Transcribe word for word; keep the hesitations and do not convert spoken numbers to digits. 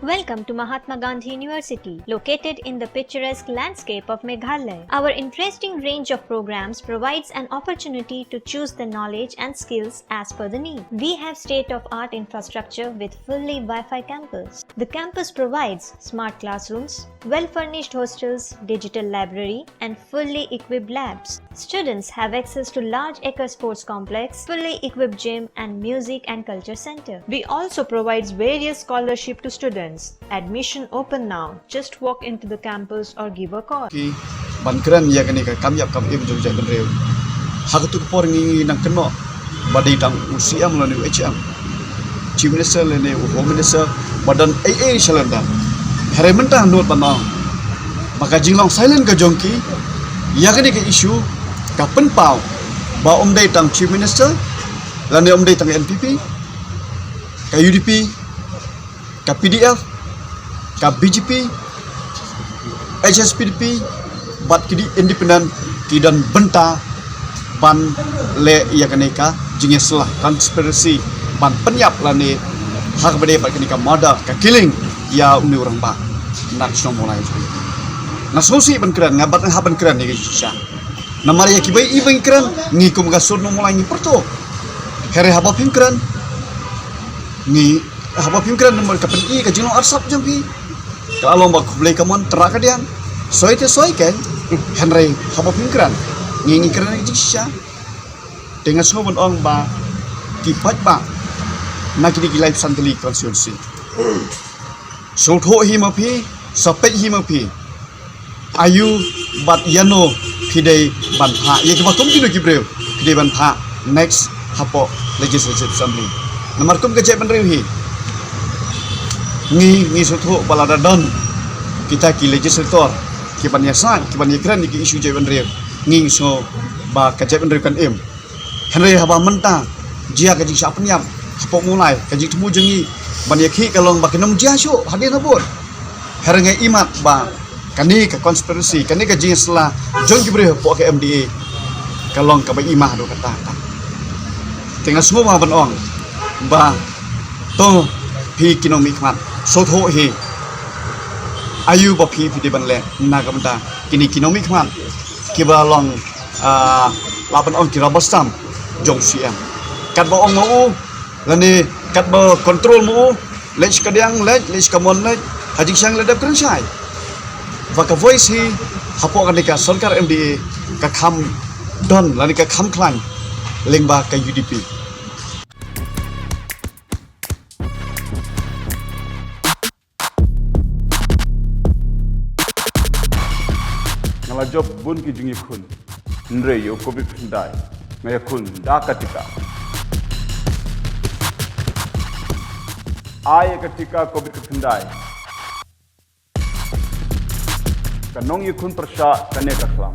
Welcome to Mahatma Gandhi University, located in the picturesque landscape of Meghalaya. Our interesting range of programs provides an opportunity to choose the knowledge and skills as per the need. We have state-of-art infrastructure with fully Wi-Fi campus. The campus provides smart classrooms, well-furnished hostels, digital library, and fully equipped labs. Students have access to large acre sports complex, fully equipped gym, and music and culture center. We also provides various scholarship to students. Admission open now. Just walk into the campus or give a call. Ki ban kren ïa kane ka kam ïap kam im jong jaitbynriew. Ha katu ka por ngi nang kynnoh ba dei tang u C M lane u H M, Chief Minister lane u Home Minister, ba don ei ei shalynter. Hynrei mynta nud ban ong ba ka jinglong silent ka jong ki ïa kane ka issue ka pynpaw ba um dei tang Chief Minister lane um dei tang N P P, ka U D P, ka P D F, ka B J P, H S P D P, bad ki dei independent ki don bynta ban leh ïa kane ka jingïasylla, conspiracy ban pynïap lane ha kaba dei bad kane ka murder, ka killing ïa une u rangbah na ka shnong Mawlai. Nga sngewsih ban kren, nga bad nga hap ban kren ïa ka jingshisha. Namar ïa kiba ïohi ba ngi kren, ngi kum ka sur Nongmawlai ngi pyrto. Hynrei haba phim kren, ngi haba phim kren namar ka pyni ka jinglong arsap jong phi. Ka la long ba khublei ka mon, tra ka diang. Soi te soi kein. Hynrei haba phim kren, ngi ngi kren ka jingshisha. Te nga sngew ban ong ba ki paidbah na kine ki laiphew san tylli ki constituency, sngewthuh hi ma phi, sa peit hi ma phi. Aïu bad ïano phi dei ban phah, ïa kiba kum kino ki briew phi dei ban phah next hapoh Legislative Assembly. Namar kum ka jaitbynriew hi, ngi ngi sngewthuh ba lada don kita ki legislator ki ban ïasaid, ki ban ïakren ïa ki issue jaitbynriew, ngi ngi sngew ba ka jaitbynriew kan im. Hynrei haba mynta jia ka jingshah pynïap hapoh Mawlai, ka jingthmu jong ngi ban ïakhih ka long ba kin ym jia shuh hadien habud. Hynrei nga ïohi mat ba kane ka conspiracy, kane ka jingïasylla jong ki briew hapoh ka M D A ka long kaba ïohi mat haduh katta katta. Te nga sngewbha ban ong ba to phi ki nongmihkhmat, sngewthuh hi. Aïu ba phi phi dei ban leh na ka bynta kine ki nongmihkhmat kiba long, ah, lah ban ong ki rubber stamp jong C M. Katba ong ma u, lane katba control ma u, leit sha kadiang leit, leit sha kamon leit, ha jingshisha leh dep kren shai. Ba ka voice hi hapoh kane ka sorkar M D A ka kham don lane ka kham khlaiñ lyngba ka U D P. Nga la jop bun ki jingïakhun, hynrei ïa u Covid khyndai nga ïakhun da ka tika. Ai ïa ka tika Covid khyndai. Ka nongïakhun pyrshah kane ka khlam.